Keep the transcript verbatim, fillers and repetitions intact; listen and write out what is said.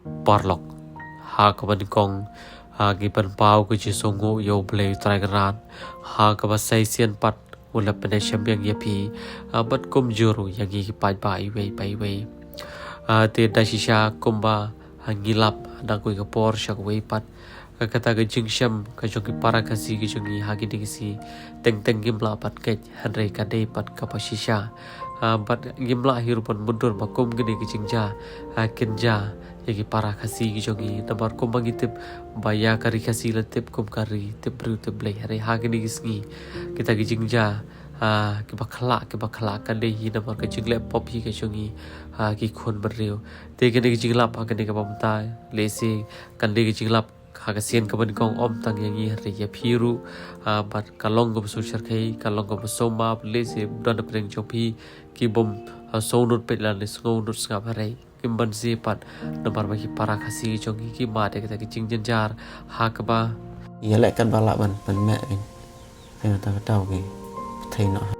Paralok, ha kaba nyngkong, ha, ngi pynpaw ka jingsngewnguh ïa U Blei Trai Kynrad, ha kaba sa shisien pat u la pynshemphang ïa phi, ha, bad kumjuh ruh ïa ngi ki paidbah iwei pa iwei. Ha, te da shisha kumba, ha, ngi lap na kawei ka por sha kawei pat, ka kata ka jingshem ka jong ki para Khasi ka jong ngi ha kine ki sngi, teng teng ngim lah pat ngeit, hynrei ka dei pat kaba shisha. Ha, bad ngim lah hi ruh ban mutdur ba kum kine ki jingjia, ha, kin jia ïa ki para Khasi ki jong ngi, namar kumba ngi tip ba ïa ka ri Khasi la tip kum ka ri tip briew tip Blei, hynrei ha kine ki sngi kita ki jingjia, ha, kiba khlah, kiba khlah ka dei hi namar ka jingleh pop hi ka jong ngi, ha, ki khun bynriew. Te kane ka jinglap ha kane kaba mynta, lehse kan dei ka jinglap ha ka sien kaba nyngkong ym tang ïa ngi, hynrei ïa phi ruh, ha, bad ka long kaba sngewsarkhei, ka long kaba sngewmap, lehse don hapdeng jong phi ki bym, ha, sngewnud peit lane sngewnud sngap, hynrei kim banse pat namar ba ki para Khasi jong ngi ki mad ïa kata ka jingjynjar ha kaba ïaleh katba lah ban pynmih ïa kata ka daw ki pyrthei noh.